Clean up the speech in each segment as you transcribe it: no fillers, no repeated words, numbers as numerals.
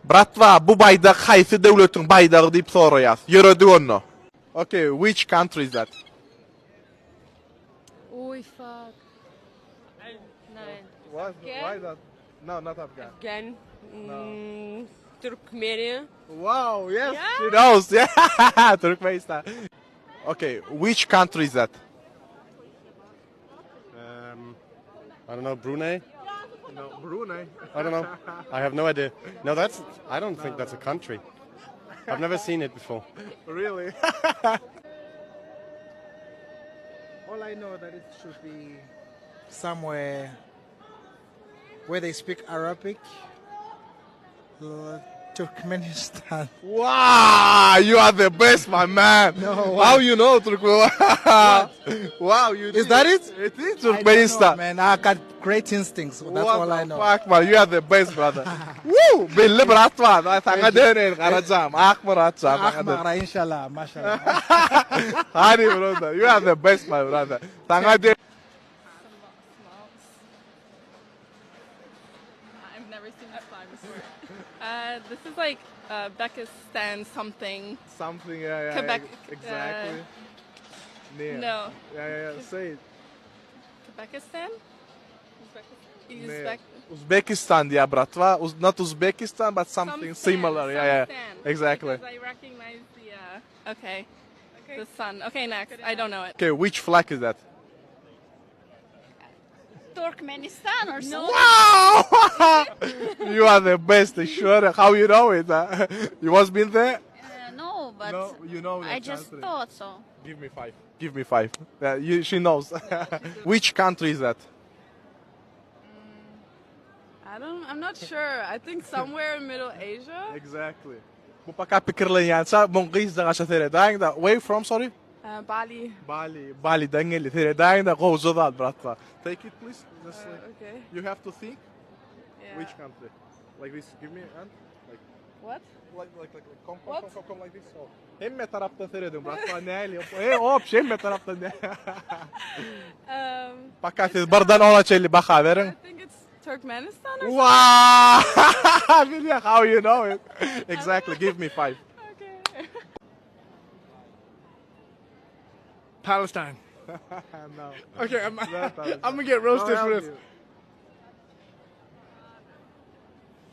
Bratwa bu baýdak haýsy döwletiň baýdagy diýip soraýas. Ýöredik onda. Ok, which country is that? Oý fuck. Nein. What? Why that? No, not Afghan. Afghan. Mm, Turkmenia. Wow, yes, she knows. Yeah, Turkmenistan. Okay, which country is that? Um, I don't know, Brunei? No, Brunei. I don't know. I have no idea. No, that's. I don't think that's a country. I've never seen it before. Really? All I know that it should be somewhere where they speak Arabic, Turkmenistan. Wow, you are the best, my man. No, How you know Turkmenistan? wow, you Is that it? It is I don't know, Turkmenistan. man, I got great instincts. That's What all I the know. fuck, man? You are the best, brother. Woo! Belli brat bar. Saňa döneýin, garajam. Ak Myratjam. saňa dön- Akmara, inshallah, mashallah. Hany, brother. You are the best, my brother. Saňa dön- I've never seen that flag before. Uh, this is like uh, Bekistan something. Something, yeah, yeah. Quebec, Exactly. Near. No. Yeah, yeah, yeah. Say it. Quebekistan? Near. Uzbek. Uzbekistan, yeah, bratva. Uz- not Uzbekistan, but something Some stan, similar. some Yeah, yeah. stan. Exactly. Because I recognize the, uh, okay. The sun. Okay, next. I don't know it. Okay, which flag is that? Turkmenistan or something. Wow! you are the best, sure. How you know it? huh? you was been there? Uh, no, but No, you know the I just country. thought so. Give me five. Give me five. Uh, you, she knows. which country is that? I don't, I'm not sure. I think somewhere in Middle Asia. Exactly. Bu paka pikirlenýänçä muň gyzdaga seredäýiň-de. Where you from, sorry? Uh, Bali. Bali. Bali'den geldi. Seredäýiň-de gowja zat, bratva. Take it please. Just like, Okay. you have to think Yeah. which country. Like this. Give me a hand. Like What? like like like like come come What? come come, come like this. So. Hemme tarapdan serediň bratva. Näli? Hey, hop, hemme tarapdan. Um, Paka siz birden ona çenli baha beriň. I think it's Turkmenistan or Wow! Bilýän, how you know it? Exactly. Give me five. Okay. Palestine. No. Okay, I'm, Not Palestine. I'm gonna get roasted I'll for help this. you.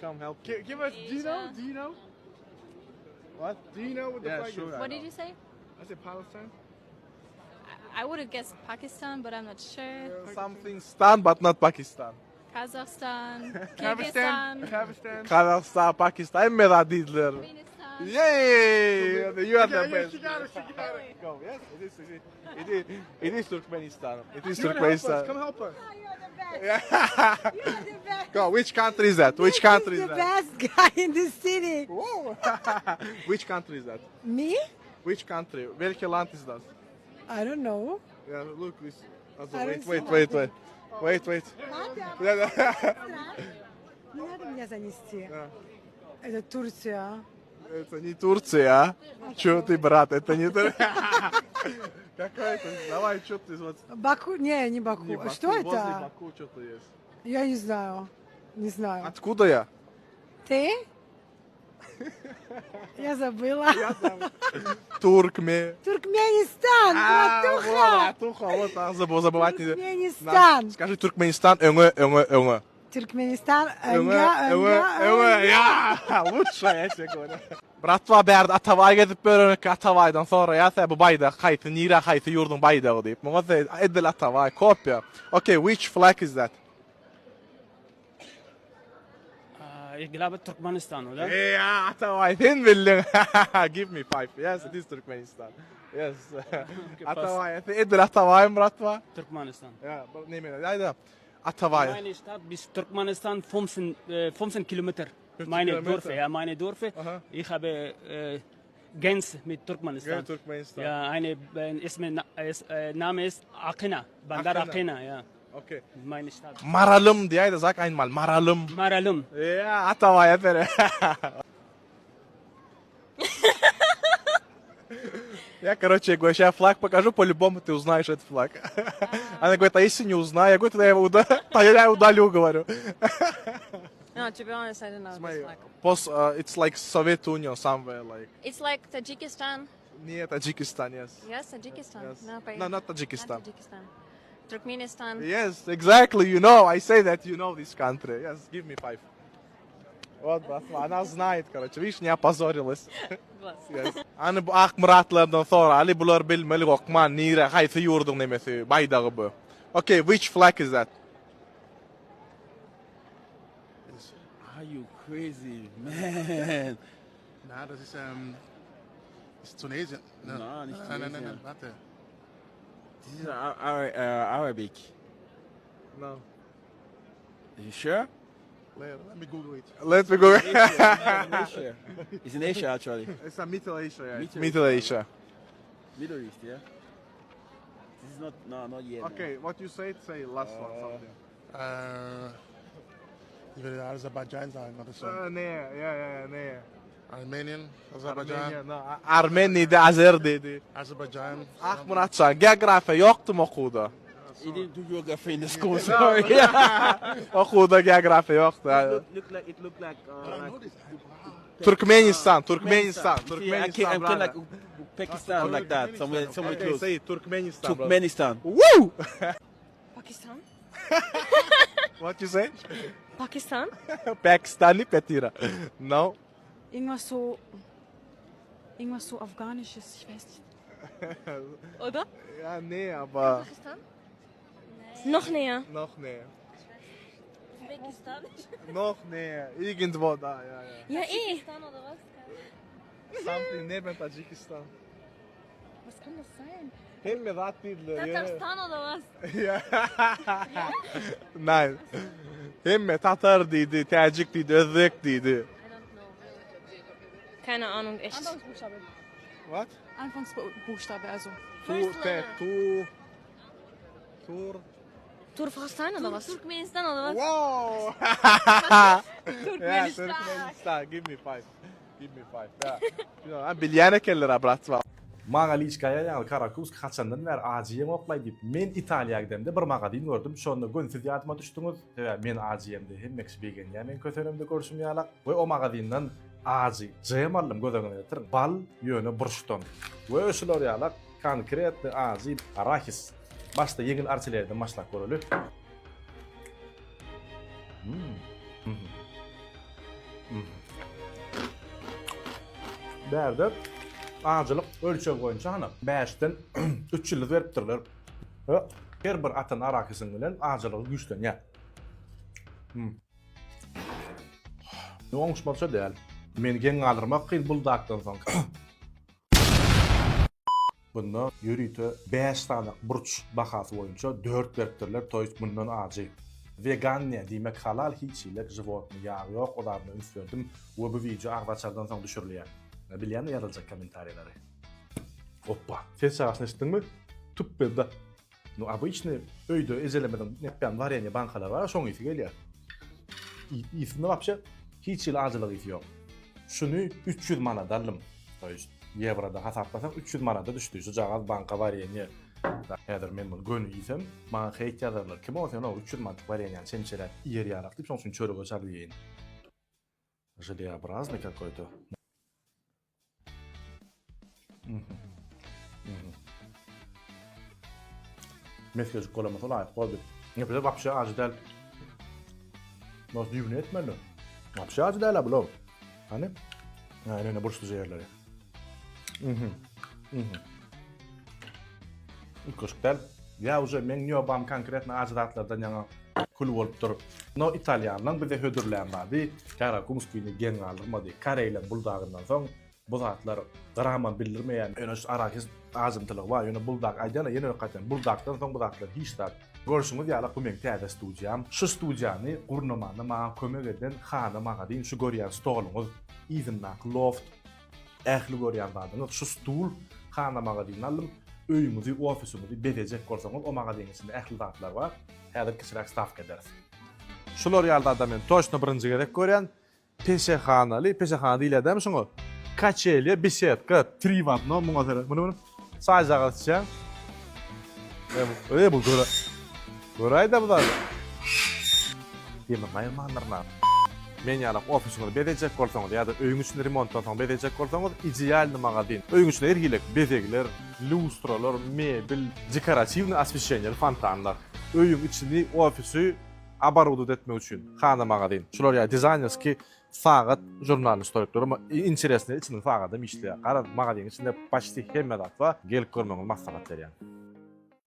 Come help. me. Gi- Give us. Do you know? Do you know? What? Do you know what the Yeah, flag sure. is? I What know. did you say? I said Palestine. I would have guessed Pakistan, but I'm not sure. Something stan, but not Pakistan. Kazakhstan, Kazakhstan. Kyrgyzstan, Kazakhstan. Kazakhstan, Pakistan, hemme zat diýdiler. Turkmenistan. Yay! You are the Yeah, yeah, best. she got it. She got it. Go. Yes, it is. It is. It is, it is Turkmenistan. It is You wanna help us? Turkmenistan. Come help us. Go. Which country is that? Which country is the that? best guy in the city. Whoa. Which country is that? Me? Which country? Welche Land ist das? I don't know. Yeah, look this. Also, I wait, don't wait, see wait, wait, wait, wait. Не надо меня занести. Это Турция. Это не Турция, а? Чё ты, брат, это не Турция. Какая это? Давай, что ты вот. Баку? Не, не Баку. Не А Баку, Что возле это? Баку что-то есть. Я не знаю. Не знаю. Откуда я? Ты? Я забыла. Туркме. Туркменистан, А, братуха! Братуха, вот, а, забыл, забывать не. Туркменистан. Скажи Туркменистан, öňe, öňe, öňe. Туркменистан, Öňe, ыңга, öňe, ыңга, öňe, ya! Лучше, я тебе говорю. Bratwa bärde Atabaý gezip börenek Atabaýdan sonra ýa bu baýdak haýsy nira haýsy ýurduň baýdagy diýip. Muňa da edil Atabaý kopýa. Okay, which flag is that? Äh, Ich glaube Turkmenistan, oder? Ja, Atabaý sen bildiň. Give me five. Yes, it is Turkmenistan. Yes. Atabaý, edil Atabaý bratwa. Turkmenistan. Ja, neme, aýda. Atabaý. Meine Stadt bis Turkmenistan 15, äh, 15 Kilometer. Meine Kilometer. Dörfer, ja, meine Dörfer. Aha. Ich habe äh, Gänse mit Turkmenistan. Gänse Turkmenistan. Ja, eine äh, ist mein, Na- ist, äh, Name ist Akina, Bandar Akina. Akina, ja, Okay. meine Stadt. Maralım diýe de sag einmal Maralım. Maralum. Ja, Atabaý aferin. Я, короче, я говорю, сейчас флаг покажу, по-любому ты узнаешь этот флаг. Она говорит, а если не узнаю? Я говорю, тогда я его уда- тогда я удалю, говорю. No, to be honest, I don't know this flag. Post, uh, it's like Soviet Union somewhere like. It's like Tajikistan. Near Tajikistan, yes. Yes, Tajikistan. Yes. No, No, not Tajikistan. Not Tajikistan. Turkmenistan. Yes, exactly. You know, I say that you know this country. Yes, give me five. Вот, basma. Она знает, короче. Видишь, не опозорилась. Yes. Any bu Akmyratlardan soraly, bular bilmeli gokman nire, haýsy ýurduň nemesi, baýdagy bu. Okay, which flag is that? Are you crazy, man? Na, das ist, ähm, ist Tunesien. No. Nein, nicht Nein, nein, nein, Tunesien. nein, warte. This is Ar- Ar- uh, Arabic. No. You sure? Let, let me Google it. Let me go. Asia. It's in Asia. It's in Asia actually. It's a Middle Asia. Yeah. Middle Middle Asia. Middle East, yeah. This is not no not yet. man. Okay, what you say, say last one something. Äh, ich würde Aserbaidschan sagen oder so. Uh, ne, yeah, yeah, ne. Armenien, Aserbaidschan, Armeniya, no. Armen diýdi, Azer diýdi. Aserbaidschan. Akmyratjan, geografiýa ýokdy okuwda. He didn't do geography in the school. Sorry. Okuwda geografiýa ýokdy. look, look like it looked like. Uh, like Türkmenistan, Türkmenistan, See, I came, Türkmenistan. I'm kind brother. like Pakistan, like that, somewhere, somewhere Okay, close. say it, Turkmenistan. brother. Turkmenistan. Woo! Pakistan? What you say? Pakistan? Pakistani Petira. No. Irgendwas so. Irgendwas so Afghanisches, ich weiß nicht. Oder? Ja, nee, aber Noch näher. noch näher. Uzbekistan. Noch näher. Irgendwo da, ja, ja. Ja, eh. Pakistan oder was? Something neben Tadschikistan. Was kann das sein? Hemme zat diýdiler. Tatarstan oder was? Ja. Nein. Hemme Tatar diýdi, Täjik diýdi, Özbek diýdi. I don't know. Keine Ahnung, echt. Anfangsbuchstabe. What? Anfangsbuchstabe, also. Tu, First te, letter. tu, tur. Turfastan oder was? Turkmenistan oder was? Wow! Yeah, Türkmenistan. Give me five. Give me five. Yeah. Yeah, bilýän ekenler ha, bratwa. Maňa liçka ýaly Karakusk haçandan bäri ajy ýeňoklaý diýip, men Italiýa gidemde bir magazin gördüm, şonda göni siz ýadyma düşdüňiz, sebäbi men ajy ýemde hemme kişi begenýär meň kösenemde görşüm ýalak we o magazinden ajy jem aldym göz öňüne getiriň, bal ýöne burçdan we şular ýalak konkretny ajy arahis. Başda ýeňil artilleriýadan başlap göreli. Bärde ajylyk ölçeg boýunça hany bäşden üç ýyldyz beripdirler. Her bir atan arakisiň bilen ajylygy güýçlenýär. Oňuşmazça däl. Meni geň galdyrmak kyn buldakdan soň. Bunda ýörite bäş sany burç bahasy boýunça dört beripdirler, to ýest mundan ajy. Wegan diýýär, diýmek halal hiç hili žiwotnyý ýagy ýok, o zadyna üns berdim we bu wideo agzaçardan soň düşürilýär. Bilýän ýazyljak kommentariýalary. Oppa, ses çagasyny eşitdiňmi? Tüpbezde. Nu obyçny öýde ejelerimiziň nepýän warenýe bankalary bar, şoň ysy gelýär. Ysynda wapşe hiç hili ajylyk ysy ýok. Şuny 300 manada aldym. To ýest ýewroda hasaplasaň 300 manada düşdi şujagaz banka warenýe. Häzir men muny göni iýsem, maňa heýt ýazarlar. Kim o sen o 300 manatlyk warenýany çemçeläp iýer ýalak diýip, şoň üçin çörege çalyp iýeýin. Želeobraznyý kakoý-to. Mesgejik bolamasa laýyk boldy. Nepese wapşe ajy däl. Nos düýbüne etmeli. Wapşe ajy däl-a bular. Hany? Ha, ine burçluja ýerleri. Mhm. Mhm. Üýtgeşik däl. Ýa uje meň nýobam konkretno ajy zatlardan ýaňa kül bolupdyr. No italýanlaň bize hödürlän zady Karakumskini geň galdyrmady. Koreýleň buldagyndan soň bu zatlar gramam bildirmeýär. Ýöne şu arakis ajymtylygy bar. Ýöne buldak aýdýan-a ýene bir gaýtam buldakdan soň bu zatlar hiç zat. Görşüňiz ýaly bu meň täze studiýam. Şu studiýany gurnamanda maňa kömek eden Hana magazin şu görýän stoluňyz yzyndaky loft Ähli görýän zadyňyz şu stul Hana magazyndan aldym. Öýüňizi, ofisiňizi bezejek bolsaňyz o magazynyň içinde ähli zatlar bar. Häzir kiçiräk stawka ederis. Şular ýaly zada men toçno birinji gezek görýän. Peşehanaly, peşehana diýilýär dämi şuňa? Kaçelýa, besedka, tri w odnom muňa seret. Muny muny çaýjagaz içýäň. E bu göre. Göräýdä bu zady. Demir gaýyrmandyryn. Men ýalak ofisiňizi bezejek bolsaňyz ýa-da öýüň içini remontdan soň bezejek bolsaňyz idealny magazin. Öýüň içinde her hili bezegler, lýustralar, mebel, dekoratiwnyý osweşeniýeli fontanlar. Öýüň içini, ofisi oborudowat etmek üçin hana magazin. Şular ýaly dizaýnerskiý sagat žurnalyny stoýupdyr. Amma interesnyý içiniň sagadam işleýär. Garaz magaziniň içinde paçti hemme zat bar. Gelip görmegiňizi maslahat berýän.